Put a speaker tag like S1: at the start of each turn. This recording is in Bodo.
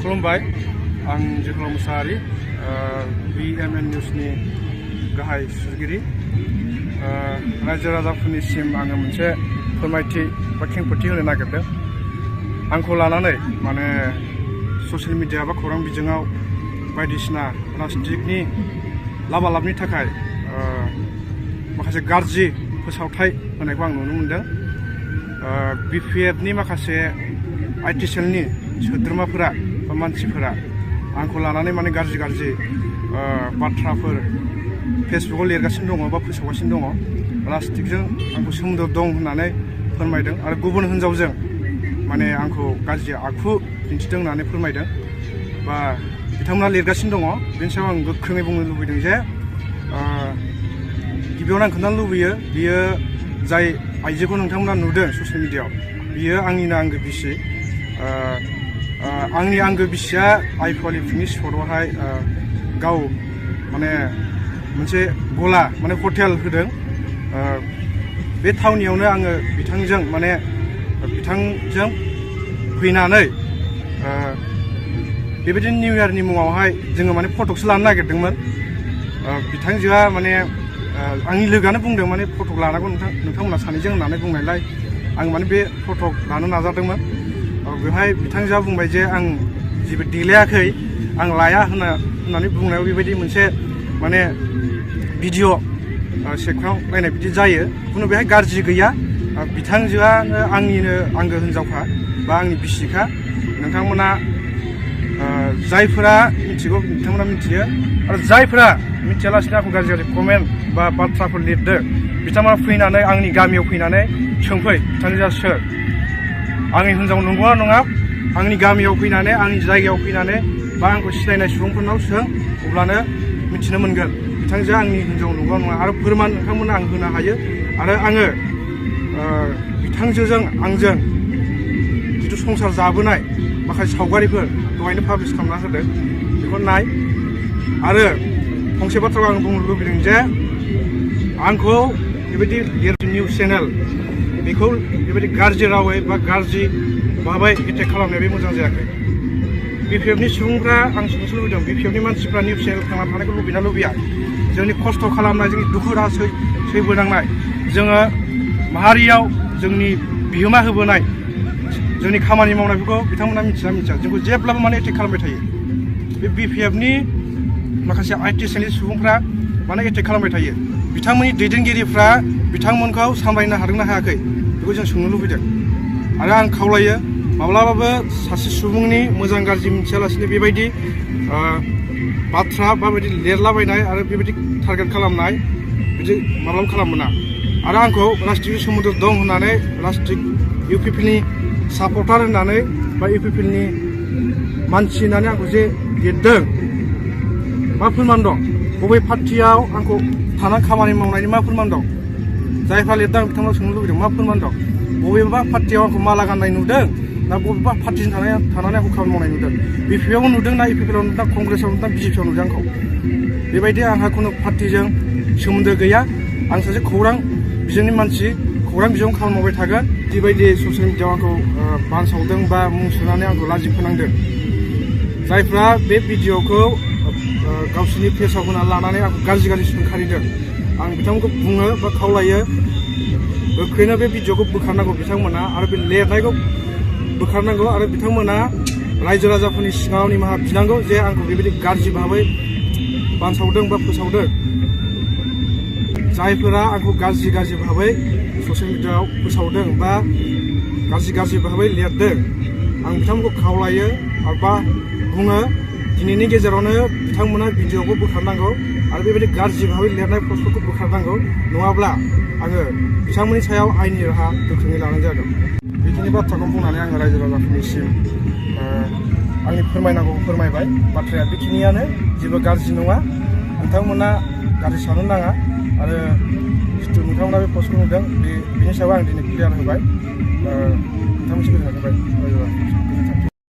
S1: खुलुमबाय आं जोहोलाव मुसाहारि BMN निउसनि गाहाय सुजुगिरि रायजो राजाफोरनिसिम आङो मोनसे फोरमायथि बा खेंफोरथि होनो नागिरदों। आंखौ लानानै माने ससियेल मिडिया बा खौरां बिजोङाव बायदिसिना राजनितिकनि लाबालाबनि थाखाय माखासे गाज्रि फोसावथाय होनायखौ आं नुनो मोनदों। BPF नि माखासे IT सेलनि सोद्रोमाफोरा बा मानसिफोरा आंखौ लानानै माने गाज्रि बाथ्राफोर फेसबुकाव लिरगासिनो दङ बा फोसावगासिनो दङ। राजनितिकजों आंखौ सोमोन्दो दं होननानै फोरमायदों आरो गुबुन हिनजावजों माने आंखौ गाज्रि आखु दिन्थिदों होननानै फोरमायदों बा बिथांमोना लिरगासिनो दङ। बेनि सायाव आं गोख्रोङै बुंनो लुबैदों जे गिबियावनो आं खोन्थानो लुबैयो, बियो जाय आइजोखौ नोंथांमोना नुदों ससियेल मिडियाआव, बियो आंनिनो आंगो बिसि। आंनि आंगो बिसिया आइफवालि पिकनिक स्पटआवहाय गाव माने मोनसे गला माने हटेल होदों। बे थावनियावनो आङो बिथांजों फैनानै बेबायदि निउ इयारनि मुङावहाय जोङो माने फटकसो लानो नागिरदोंमोन। बिथांजोआ माने आंनि लोगोआनो बुंदों माने फटक लानांगौ नोंथांमोना सानैजों होननानै बुंनायलाय आं माने बे फटक लानो नाजादोंमोन। बेवहाय बिथांजोआ बुंबाय जे आं जेबो देलायाखै, आं लाया होननानै बुंनायाव बेबायदि मोनसे माने भिडिअ सेबखांलायनाय बिदि जायो। खुनु बेहाय गाज्रि गैया। बिथांजोआनो आंनिनो आंगो हिनजावखा बा आंनि बिसिखा। नोंथांमोना जायफोरा मिथिगौ बिथांमोना मिथियो, आरो जायफोरा मिथियालासिनो आंखौ गाज्रि कमेन्ट बा बाथ्राफोर लिरदों बिथांमोना फैनानै आंनि गामियाव फैनानै सोंफै बिथांजोआ सोर, आंनि हिनजाव नंगौना नङा, आंनि गामियाव फैनानै आंनि जायगायाव फैनानै बा आंखौ सिनायनाय सुबुंफोरनाव सों, अब्लानो मिथिनो मोनगोन बिथांजोआ आंनि हिनजाव नंगौना नङा। आरो फोरमान नोंथांमोना आं होनो हायो। आरो आङो बिथांजोजों आंजों जिथु संसार जाबोनाय माखासे सावगारिफोर दहायनो पाब्लिस खालामना होदों, बेखौ नाय। आरो फंसे बाथ्राखौ आं बुंनो लुबैदों जे आंखौ बेबायदि निउस चेनेल बेखौ बेबायदि गाज्रि रावै बा गाज्रि भाबै एटेक खालामनाया बे मोजां जायाखै। BPF नि सुबुंफ्रा आं सोंनो लुबैदों, BPF नि मानसिफ्रा निउस चेनेल थांना थानायखौ लुबैना लुबैया? जोंनि खस्थ' खालामनाय, जोंनि दुखु दाहा सैबोनांनाय, जोङो माहारियाव जोंनि बिहोमा होबोनाय, जोंनि खामानि मावनायफोरखौ बिथांमोना मिथिया जोंखौ जेब्लाबो माने एटेक खालामबाय थायो। बे BPF नि माखासे IT सेलनि सुबुंफ्रा माने एटेक खालामबाय थायो। बिथांमोननि दैदेनगिरिफ्रा बिथांमोनखौ सामलायनो हादोंना हायाखै बेखौ जों सोंनो लुबैदों। आरो आं खावलायो, माब्लाबाबो सासे सुबुंनि मोजां गाज्रि मिथियालासिनो बेबायदि बाथ्रा बा बेबायदि लिरलाबायनाय आरो बेबायदि टारगेट खालामनाय बिदि माब्लाबा खालामनो मोना। आरो आंखौ राजनितिकजों सोमोन्दो दं होननानै, राजनितिक UPP नि सापर्टार होननानै बा UPP नि मानसि होननानै आंखौ जे लिरदों, मा फोरमान दं? बबे पार्टियाव आंखौ थानानै खामानि मावनायनि मा फोरमान दं? जायफ्रा लिरदों बिथांमोना सोंनो लुबैदों, मा फोरमान दं? बबेबा पार्टियाव आंखौ माला गाननाय नुदों ना बबेबा पार्टिजों थानानै आंखौ खामानि मावनाय नुदों? BPF आव नुदों ना UPP आव नुदों, कंग्रेसआव नुदों, BJP आव नुदों आंखौ? बेबायदि आंहा खुनु पार्टिजों सोमोन्दो गैया। आं सासे खौरां बिजोंनि मानसि, खौरां बिजोङाव खामानि मावबाय थागोन। बेबायदि ससियेल मिडियाआव आंखौ बानसावदों बा मुं सुनानै आंखौ लाजि फोनांदों, जायफ्रा बे भिडिअखौ गावसोरनि पेजाव होनानै लानानै आंखौ गाज्रि सोंखारिदों, आं बिथांमोनखौ बुङो बा खावलायो, गोख्रैनो बे भिडिअखौ बोखारनांगौ बिथांमोना, आरो बे लिरनायखौ बोखारनांगौ। आरो बिथांमोना रायजो राजाफोरनि सिगाङाव निमाहा बिनांगौ जे आंखौ बेबायदि गाज्रि भाबै बानसावदों बा फोसावदों। जायफोरा आंखौ गाज्रि भाबै ससियेल मिडियाआव फोसावदों बा गाज्रि भाबै लिरदों, आं बिथांमोनखौ खावलायो बा बुङो, दिनैनि गेजेरावनो बिथांमोना भिडिअखौ बोखारनांगौ आरो बेबायदि गाज्रि भाबै लिरनाय पस्टफोरखौ बोखारनांगौ। नङाब्ला आङो बिथांमोननि सायाव आयेननि राहा गोख्रोङै लानाय जागोन। बेखिनि बाथ्राखौ बुंनानै आङो रायजो राजाफोरनिसिम आंनि फोरमायनांगौखौ फोरमायबाय। बाथ्राया बेखिनियानो, जेबो गाज्रि नङा। नोंथांमोना गाज्रि साननो नाङा। आरो जिथु नोंथांमोना बे पस्टखौ नुदों, बेनि सायाव आं दिनै क्लियार होबाय। नोंथांमोनसिम गोजोननाय थाबाय।